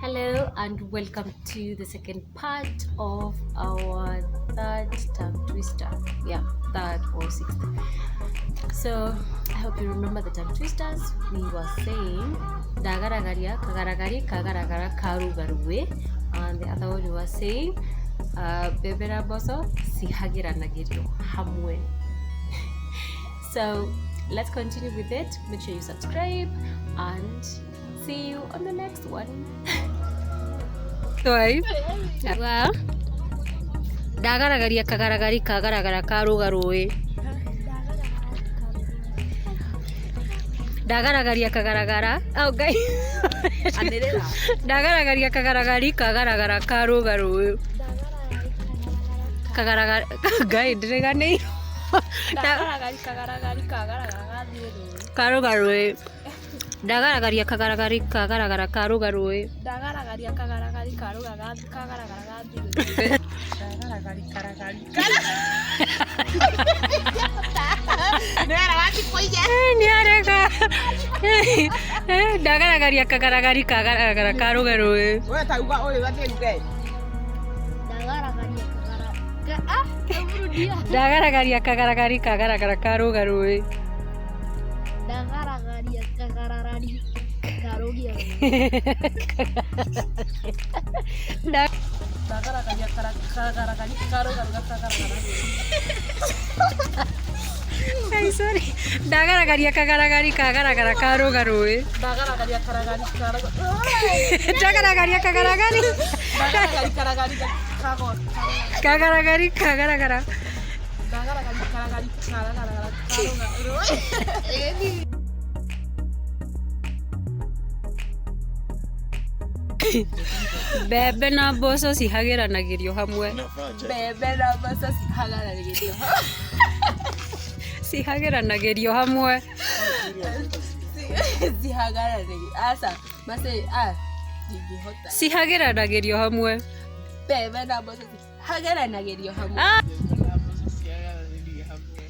Hello and welcome to the second part of our third tongue twister. Yeah, third or sixth. So I hope you remember the tongue twisters. We were saying dagaragaria kagaragari kagaragara karugarue, and the other one we were saying mbembe na mboco cihagiranagĩrio hamwe. So let's continue with it. Make sure you subscribe and see you on the next one. Toi. Wa. Ndagaragaria kagaragari kagaragara karũga rũĩ. Ndagaragaria kagaragara. Oh, Ngai. Anĩrĩra. Ndagaragaria kagaragari kagaragara karũga rũĩ. Kagaragara Ngai ndĩriganĩirwo. Ndagaragari kagaragari kagaragara gathiĩ rũĩ. Karũga rũĩ. Ndagaragaria kagaragari kagaragara karũga rũĩ. Ndagaragaria kagaragari karũga kagaragara gathiĩ rũĩ. Ndagaragari karagari. Nĩwera wathi kũiya. Nĩarega. Ndagaragaria kagaragari kagaragara karũga rũĩ. We tauga ũyũ atĩ uge. Ndagaragaria kagara ah, rudia. Ndagaragaria kagaragari kagaragara karũga rũĩ. Ndagaragaria kagararari karugia rũĩ. Ndagaragaria kagaragari karũga kagaragara. Ai, sorry. Ndagaragaria kagaragari kagaragara karũga rũĩ. Ndagaragaria karagari karũga. Ndagaragaria kagaragari Ndagaragari karagari kago. kagaragari kagaragara. Ndagaragari karagari kagaragara karũga rũĩ. Mbembe na mboco cihagĩranagĩrio hamwe. Mbembe na mboco cihagaranagĩrio. Cihagĩranagĩrio hamwe. Cihagaranagĩrio. Aca, mace ah ndingĩhota. Cihagĩranagĩrio hamwe. Mbembe na mboco cihagaranagĩrio hamwe. Ah!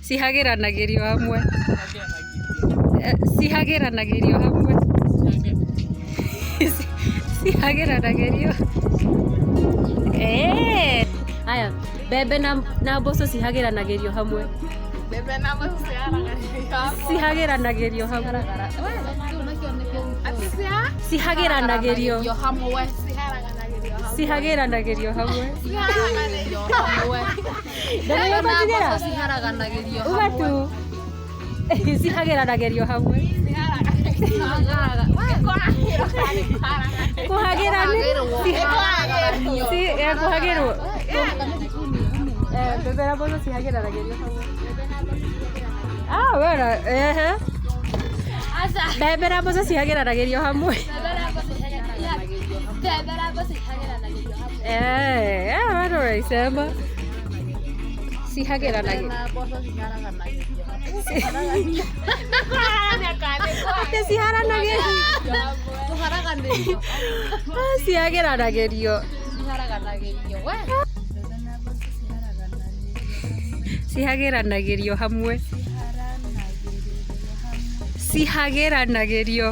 Cihagĩranagĩrio hamwe. Cihagĩranagĩrio hamwe. Cihagĩranagĩrio. Eh. Haya, mbembe na mboco cihagĩranagĩrio hamwe. Mbembe na mboco cihagaranagĩrio hamwe. Cihagĩranagĩrio hamwe. Ati cia? Cihagĩranagĩrio. Hamwe. Ciharaganagĩrio hamwe. Cihagĩranagĩrio hamwe. Ciharaganagĩrio hamwe. Ndũrĩ Ciharaganagĩrio Uga tu. Cihagĩranagĩrio hamwe. Kũhagĩra nĩ kũhagĩrwo. Mbembe na mboco cihagĩranagĩrio hamwe. Ah, wera, ehe. Mbembe na mboco cihagĩranagĩrio hamwe. Mbembe na mboco cihagĩranagĩrio hamwe. Eh, bado waisema. Cihagĩranagĩrio. Atĩ ciharanagĩrio. Kũharaganĩrio. Ah, cihagĩranagĩrio. Ciharaganagĩrio. We. Cihagĩranagĩrio hamwe. Cihagĩranagĩrio.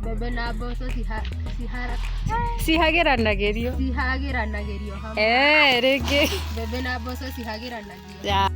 Mbembe na mboco Cihagĩranagĩrio. cihagĩranagĩrio hamwe. Eh, rĩngĩ. Mbembe na mboco cihagĩranagĩrio. Ya.